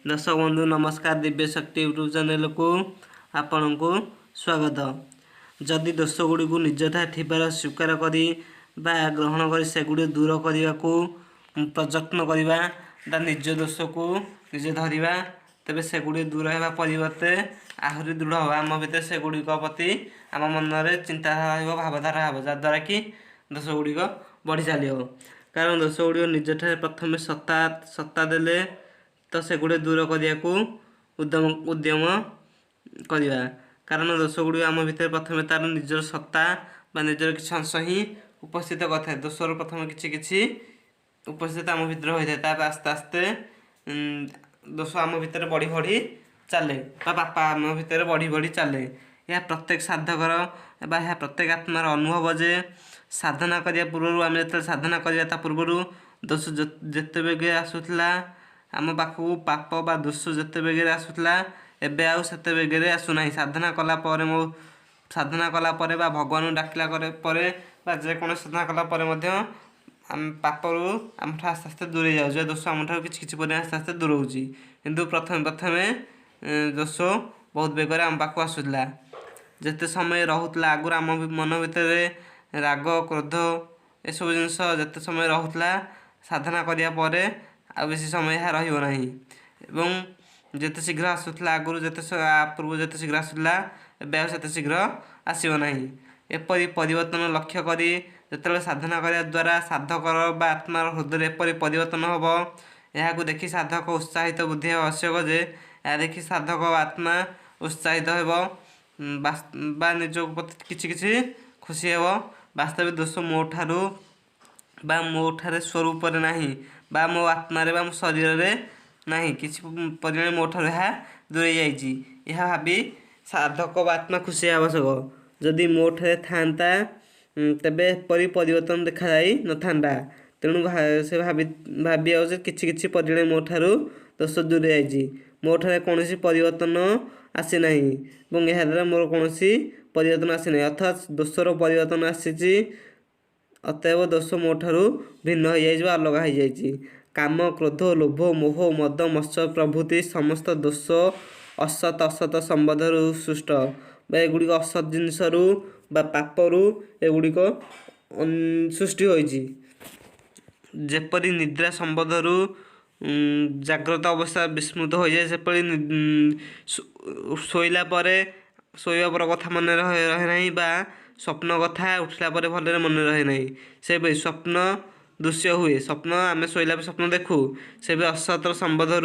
ଦର୍ଶକ ବନ୍ଧୁ, ନମସ୍କାର। ଦିବ୍ୟ ଶକ୍ତି ୟୁଟ୍ୟୁବ୍ ଚ୍ୟାନେଲକୁ ଆପଣଙ୍କୁ ସ୍ୱାଗତ। ଯଦି ଦୋଷ ଗୁଡ଼ିକୁ ନିଜଠାରେ ଥିବାର ସ୍ୱୀକାର କରି ବା ଗ୍ରହଣ କରି ସେଗୁଡ଼ିକ ଦୂର କରିବାକୁ ପ୍ରଯତ୍ନ କରିବା ବା ନିଜ ଦୋଷକୁ ନିଜେ ଧରିବା, ତେବେ ସେଗୁଡ଼ିକ ଦୂର ହେବା ପରିବର୍ତ୍ତେ ଆହୁରି ଦୃଢ଼ ହେବ। ଆମ ଭିତରେ ସେଗୁଡ଼ିକ ପ୍ରତି ଆମ ମନରେ ଚିନ୍ତାଧାରା ରହିବ, ଭାବଧାରା ହେବ, ଯାହାଦ୍ୱାରା କି ଦୋଷ ଗୁଡ଼ିକ ବଢ଼ି ଚାଲିବ। କାରଣ ଦୋଷ ଗୁଡ଼ିକ ନିଜଠାରେ ପ୍ରଥମେ ସତ୍ତା ସତ୍ତା ଦେଲେ ତ ସେଗୁଡ଼ିକ ଦୂର କରିବାକୁ ଉଦ୍ୟମ କରିବା। କାରଣ ଦୋଷ ଗୁଡ଼ିକ ଆମ ଭିତରେ ପ୍ରଥମେ ତାର ନିଜର ସତ୍ତା ବା ନିଜର କିଛି ଅଂଶ ହିଁ ଉପସ୍ଥିତ କରିଥାଏ। ଦୋଷର ପ୍ରଥମେ କିଛି କିଛି ଉପସ୍ଥିତ ଆମ ଭିତରେ ହୋଇଥାଏ। ତାପରେ ଆସ୍ତେ ଆସ୍ତେ ଦୋଷ ଆମ ଭିତରେ ବଢ଼ି ବଢ଼ି ଚାଲେ ବା ପାପ ଆମ ଭିତରେ ବଢ଼ି ବଢ଼ି ଚାଲେ। ଏହା ପ୍ରତ୍ୟେକ ସାଧକର ବା ଏହା ପ୍ରତ୍ୟେକ ଆତ୍ମାର ଅନୁଭବ ଯେ ସାଧନା କରିବା ପୂର୍ବରୁ, ଆମେ ଯେତେବେଳେ ସାଧନା କରିବା ତା ପୂର୍ବରୁ ଦୋଷ ଯେତେ ବେଗରେ ଆସୁଥିଲା ଆମ ପାଖକୁ, ପାପ ବା ଦୋଷ ଯେତେ ବେଗରେ ଆସୁଥିଲା, ଏବେ ଆଉ ସେତେ ବେଗରେ ଆସୁନାହିଁ। ସାଧନା କଲା ପରେ, ମୋ ସାଧନା କଲା ପରେ ବା ଭଗବାନଙ୍କୁ ଡାକିଲା ପରେ ବା ଯେକୌଣସି ସାଧନା କଲା ପରେ ମଧ୍ୟ ଆମେ ପାପରୁ ଆମଠୁ ଆସ୍ତେ ଆସ୍ତେ ଦୂରେଇ ଯାଉଛି, ଦୋଷ ଆମଠାରୁ କିଛି କିଛି ପରିମାଣ ଆସ୍ତେ ଆସ୍ତେ ଦୂରଉଛି। କିନ୍ତୁ ପ୍ରଥମେ ପ୍ରଥମେ ଦୋଷ ବହୁତ ବେଗରେ ଆମ ପାଖକୁ ଆସୁଥିଲା। ଯେତେ ସମୟ ରହୁଥିଲା ଆଗରୁ ଆମ ମନ ଭିତରେ ରାଗ, କ୍ରୋଧ ଏସବୁ ଜିନିଷ ଯେତେ ସମୟ ରହୁଥିଲା, ସାଧନା କରିବା ପରେ ଆଉ ବେଶୀ ସମୟ ଏହା ରହିବ ନାହିଁ। ଏବଂ ଯେତେ ଶୀଘ୍ର ଆସୁଥିଲା ଆଗରୁ, ଯେତେ ପୂର୍ବରୁ ଯେତେ ଶୀଘ୍ର ଆସୁଥିଲା, ଏବେ ଆଉ ସେତେ ଶୀଘ୍ର ଆସିବ ନାହିଁ। ଏପରି ପରିବର୍ତ୍ତନ ଲକ୍ଷ୍ୟ କରି ଯେତେବେଳେ ସାଧନା କରିବା ଦ୍ୱାରା ସାଧକର ବା ଆତ୍ମାର ହୃଦୟରେ ଏପରି ପରିବର୍ତ୍ତନ ହେବ, ଏହାକୁ ଦେଖି ସାଧକ ଉତ୍ସାହିତ ବୃଦ୍ଧି ହେବା ଆବଶ୍ୟକ ଯେ ଏହା ଦେଖି ସାଧକ ବା ଆତ୍ମା ଉତ୍ସାହିତ ହେବ ବା ନିଜ ପ୍ରତି କିଛି କିଛି ଖୁସି ହେବ। ବାସ୍ତବିକ ଦୋଷ ମୋ ଠାରୁ ବା ମୋ ଠାରେ ସ୍ୱରୂପରେ ନାହିଁ ବା ମୋ ଆତ୍ମାରେ ବା ମୋ ଶରୀରରେ ନାହିଁ, କିଛି ପରିମାଣ ମୋ ଠାରୁ ଏହା ଦୂରେଇ ଯାଇଛି, ଏହା ଭାବି ସାଧକ ବା ଆତ୍ମା ଖୁସି ହେବା ଆବଶ୍ୟକ। ଯଦି ମୋ ଠାରେ ଥାନ୍ତା, ତେବେ ଏପରି ପରିବର୍ତ୍ତନ ଦେଖାଯାଇ ନଥାନ୍ତା। ତେଣୁ ସେ ଭାବିବା ଯେ କିଛି କିଛି ପରିମାଣ ମୋ ଠାରୁ ଦୋଷ ଦୂରେଇ ଯାଇଛି, ମୋ ଠାରେ କୌଣସି ପରିବର୍ତ୍ତନ ଆସିନାହିଁ ଏବଂ ଏହାଦ୍ୱାରା ମୋର କୌଣସି ପରିବର୍ତ୍ତନ ଆସିନାହିଁ, ଅର୍ଥାତ୍ ଦୋଷର ପରିବର୍ତ୍ତନ ଆସିଛି। ଅତଏବ ଦୋଷ ମୋ ଠାରୁ ଭିନ୍ନ ହୋଇଯାଇଛି ବା ଅଲଗା ହୋଇଯାଇଛି। କାମ, କ୍ରୋଧ, ଲୋଭ, ମୋହ, ମଦ, ମତ୍ସର ପ୍ରଭୃତି ସମସ୍ତ ଦୋଷ ଅସତ୍ ଅସତ ସମ୍ବନ୍ଧରୁ ସୃଷ୍ଟ ବା ଏଗୁଡ଼ିକ ଅସତ୍ ଜିନିଷରୁ ବା ପାପରୁ ଏଗୁଡ଼ିକ ସୃଷ୍ଟି ହୋଇଛି। ଯେପରି ନିଦ୍ରା ସମ୍ବନ୍ଧରୁ ଜାଗ୍ରତ ଅବସ୍ଥା ବିସ୍ମୃତ ହୋଇଯାଏ, ସେପରି ଶୋଇଲା ପରେ ଶୋଇବା ପର କଥା ମନେ ରହେ ନାହିଁ ବା ସ୍ୱପ୍ନ କଥା ଉଠିଲା ପରେ ଭଲରେ ମନେ ରହେ ନାହିଁ, ସେହିପରି ସ୍ୱପ୍ନ ଦୃଶ୍ୟ ହୁଏ। ସ୍ୱପ୍ନ ଆମେ ଶୋଇଲା ପରେ ସ୍ୱପ୍ନ ଦେଖୁ। ସେପରି ଅସତର ସମ୍ବନ୍ଧରୁ